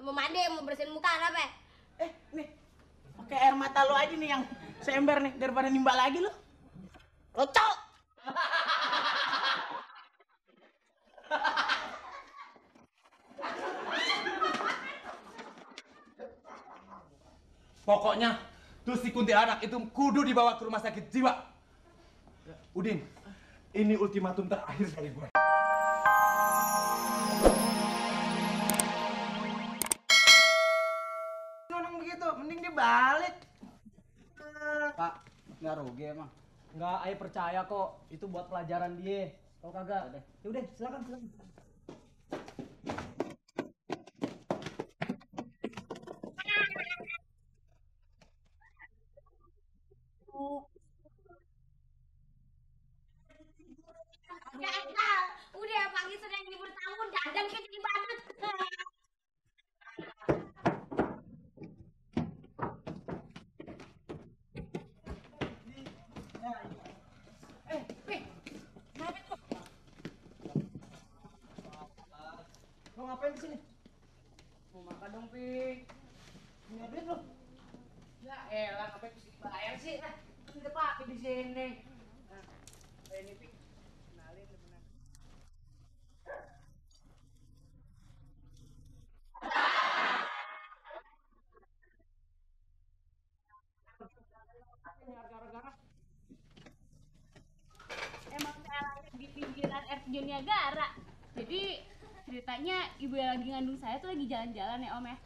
Mau mandi, mau bersihin muka apa? Nih, pakai air mata lo aja nih yang seember nih daripada nimba lagi lo. Rocok. Pokoknya tuh si kuntilanak itu kudu dibawa ke rumah sakit jiwa. Udin, ini ultimatum terakhir dari gue. Nonong begitu, mending dia balik. Pak, nggak rugi emang. Nggak, Ayo percaya kok. Itu buat pelajaran dia. Kalau kagak, ya udah silakan. Udah pagi sedang libur tahun, dandan kayak jadi badut. Lo ngapain di sini? Mau makan dong, Pi. Punya duit lo? Ya elah, ngapain mesti bayar sih? Nah, kan udah pakai di sini. Nah, ini Pi. Kenalin benar. Gara-gara Emang saya lahir di pinggiran air terjun Niagara. Jadi ceritanya ibu yang lagi ngandung saya tuh lagi jalan-jalan ya Om ya.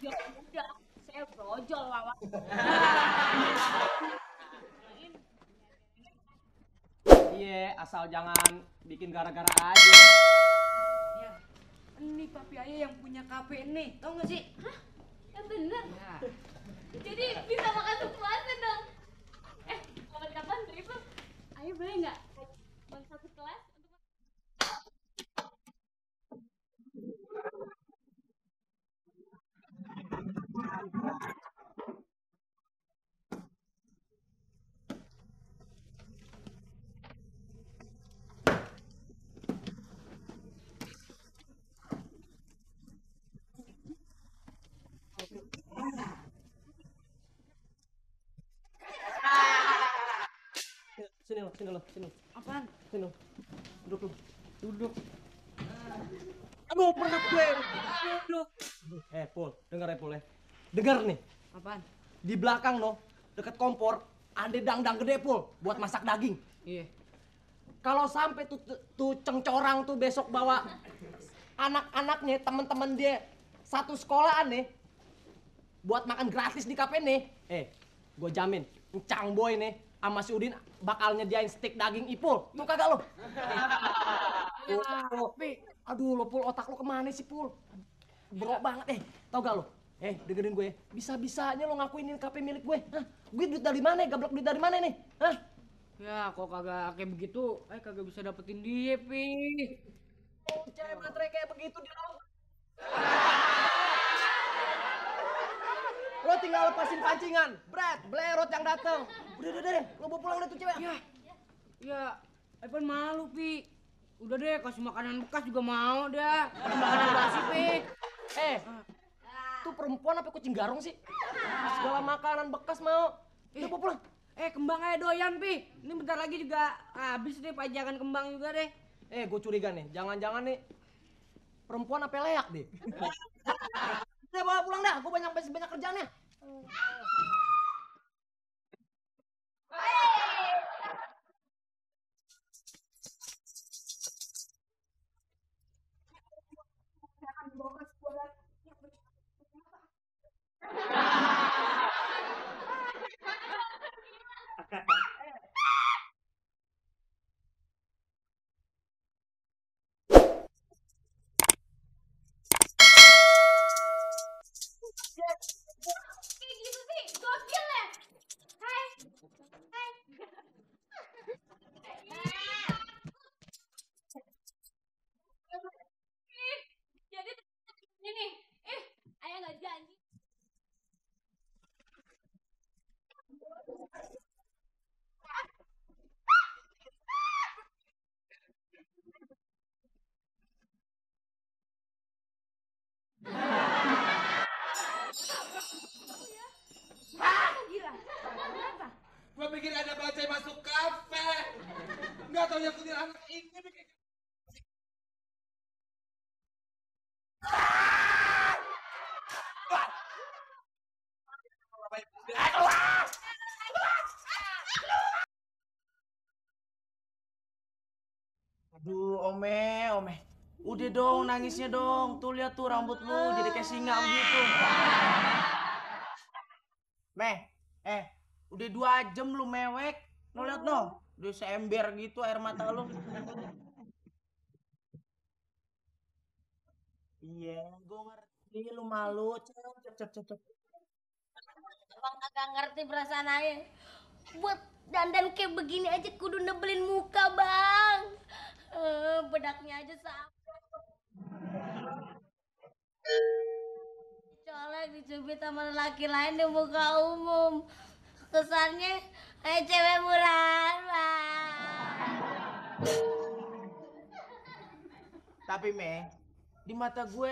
Ya udah, saya brojol Wawa. Iya, asal jangan bikin gara-gara aja. Ya, ini papi ayah yang punya kafe ini, tau gak sih? Hah? Ya bener. Ya. Jadi bisa makan sepuasnya dong. Kapan-kapan Dripel, ayo boleh nggak bang satu kelas untuk Sini lo. Apaan? Sini lo. Duduk lo. Duduk. Aduh, perut gue. Aduh. Pul, denger ya Pul ya. Dengar nih, Apaan? di belakang no, deket kompor, ada dangdang gede Pul, buat masak daging. Iya. Kalau sampai tuh cengcorang tuh besok bawa anak-anaknya, temen-temen dia satu sekolahan nih, buat makan gratis di kafe nih. Gue jamin, Cang Boy nih, sama si Udin bakal nyediain steak daging Ipul. Tuh kagak lo? Aduh lo Pul, otak lo kemana sih Pul? Bro banget tau gak lo? Dengerin gue, bisa-bisanya lo ngakuinin kafe milik gue. Hah? Gue duit dari mana? Gablok duit dari mana nih? Hah? Ya, kok kagak kayak begitu, kagak bisa dapetin dia, Pi. Cewek matre kayak begitu di laut. Lo tinggal lepasin pancingan, blerot yang dateng. Udah deh, lo bawa pulang deh tuh cewek. Ya, Evan malu, Pi. Udah deh, kasih makanan bekas juga mau dah. Kasih makanan basi, Pi. Tuh perempuan apa kucing garong sih? Segala makanan bekas mau. Udah bawa pulang. Kembang aja doyan, Pi. Ini bentar lagi juga habis deh pajangan kembang juga deh. Gue curiga nih, jangan-jangan nih perempuan apa leak deh. Udah bawa pulang dah, gue banyak kerjaannya. kayak gitu sih? pikir ada bajai masuk kafe. Nggak tahu yang kuntilanak ini bikin. Aduh, Ome. Udah dong nangisnya dong. Tuh lihat tuh rambut lu jadi kayak singa begitu. Udah 2 jam lu mewek. No lihat no. Udah seember gitu air mata lu. Iya, gue ngerti lu malu. Cep. Abang kagak ngerti perasaan ayah. Buat dandan kayak begini aja kudu nebelin muka, Bang. Bedaknya aja sampai. Colek dicubit sama laki lain di muka umum. Kesannya kayak cewek murahan, Bang. Tapi di mata gue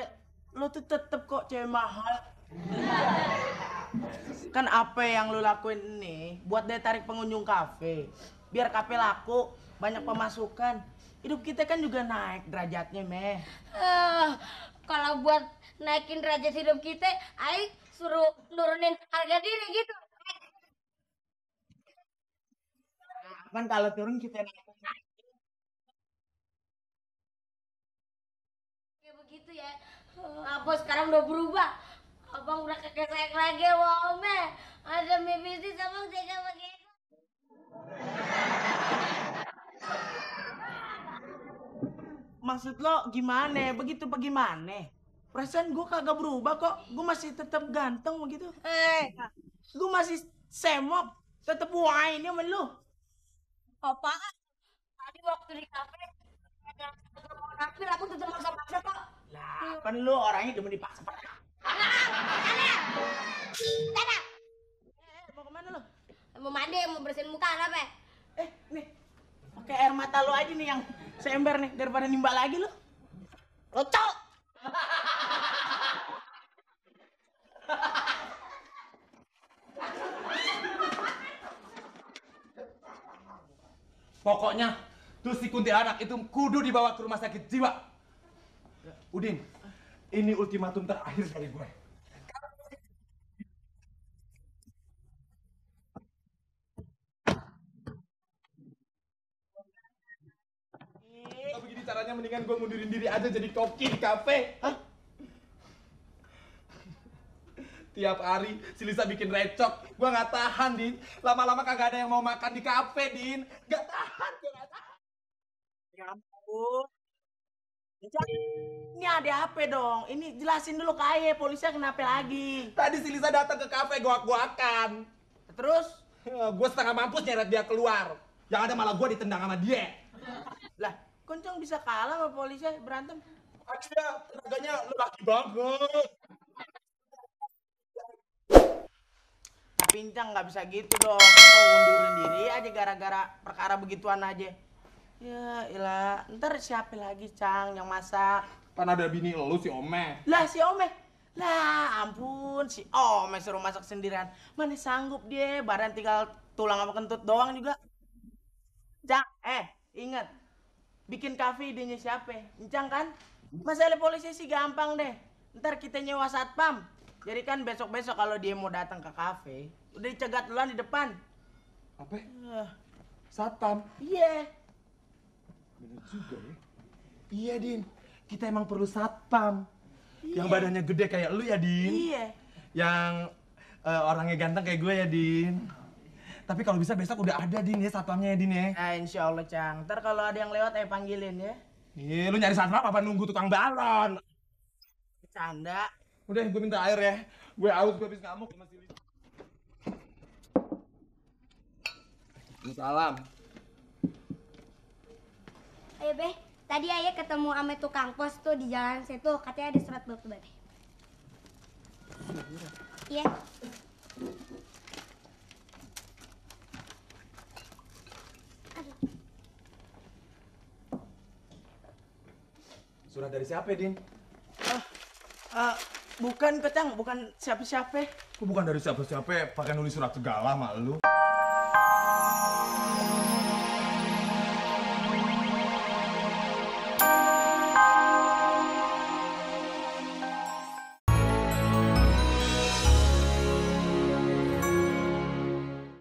lo tuh tetep kok cewek mahal. Kan apa yang lo lakuin ini buat dia tarik pengunjung kafe, biar kafe laku, banyak pemasukan. Hidup kita kan juga naik derajatnya, Kalau buat naikin derajat hidup kita, Aing suruh nurunin harga diri gitu. Kan kalau turun kita naik. Kayak begitu ya. Apa sekarang udah berubah? Abang udah kagak sayang lagi, Wome. Ada mimpi sama tega begitu. Maksud lo gimana? Begitu bagaimana? Perasaan gue kagak berubah kok. Gue masih tetap ganteng begitu. Gue masih semok. Tetap wine sama lu. Apaan? Tadi waktu di kafe ada mau nampir, aku tetap maksa-maksa kok. Lah, kan lu orangnya demen dipaksa. Tana! Mau kemana lu? Mau mandi, mau bersihin muka, apa? Nih. Pakai air mata lu aja nih yang seember nih daripada nimba lagi lu. Lucu! Pokoknya tuh si kuntilanak itu kudu dibawa ke rumah sakit jiwa. Udin, ini ultimatum terakhir dari gue. Kalau begini caranya mendingan gue mundurin diri aja jadi koki di kafe. Hah? Tiap hari si Lisa bikin recok, gue nggak tahan, Din. Lama-lama kagak ada yang mau makan di kafe, Din. Nggak tahan, gue nggak tahan. Ya ampun. Ini ada apa dong? Ini jelasin dulu ke Aye, polisnya kenapa lagi? Tadi si Lisa datang ke kafe, goak-goakan. Terus? Gue setengah mampus nyeret dia keluar. Yang ada malah gue ditendang sama dia. Lah, Koncong bisa kalah sama polisnya berantem? Ada, tenaganya lelaki banget. Pincang nggak bisa gitu dong. Kita ngundurin diri aja gara-gara perkara begituan aja. Ya ilah, ntar siapa lagi Cang yang masak? Kan ada bini lu si Ome. Lah si Ome. Lah ampun si Ome suruh masak sendirian. Mana sanggup dia, badan tinggal tulang sama kentut doang juga. Cang, ingat. Bikin kafe idenya siapa? Cang kan? Masalah polisi sih gampang deh. Ntar kita nyewa satpam. Jadi kan besok-besok kalau dia mau datang ke kafe, udah dicegat duluan di depan. Apa? Satpam? Iya. Bener juga ya. Iya, Din. Kita emang perlu satpam. Yang badannya gede kayak lu ya, Din. Iya. Yang orangnya ganteng kayak gue ya, Din. Tapi kalau bisa besok udah ada, Din, ya satpamnya ya, Din ya. Nah, insya Allah, Cang. Ntar kalau ada yang lewat, panggilin ya. Iya, lu nyari satpam apa nunggu tukang balon? Bercanda. Udah, gue minta air ya. Gue aus, gue habis ngamuk sama si Lisa. Salam. Ayo, Be. Tadi Ayah ketemu sama tukang pos tuh di jalan situ. Katanya ada surat buat Be. Iya. Surat dari siapa, Din? Bukan, Kecang. Bukan siapa-siapa. Kok bukan dari siapa-siapa pakai nulis surat segala sama lu?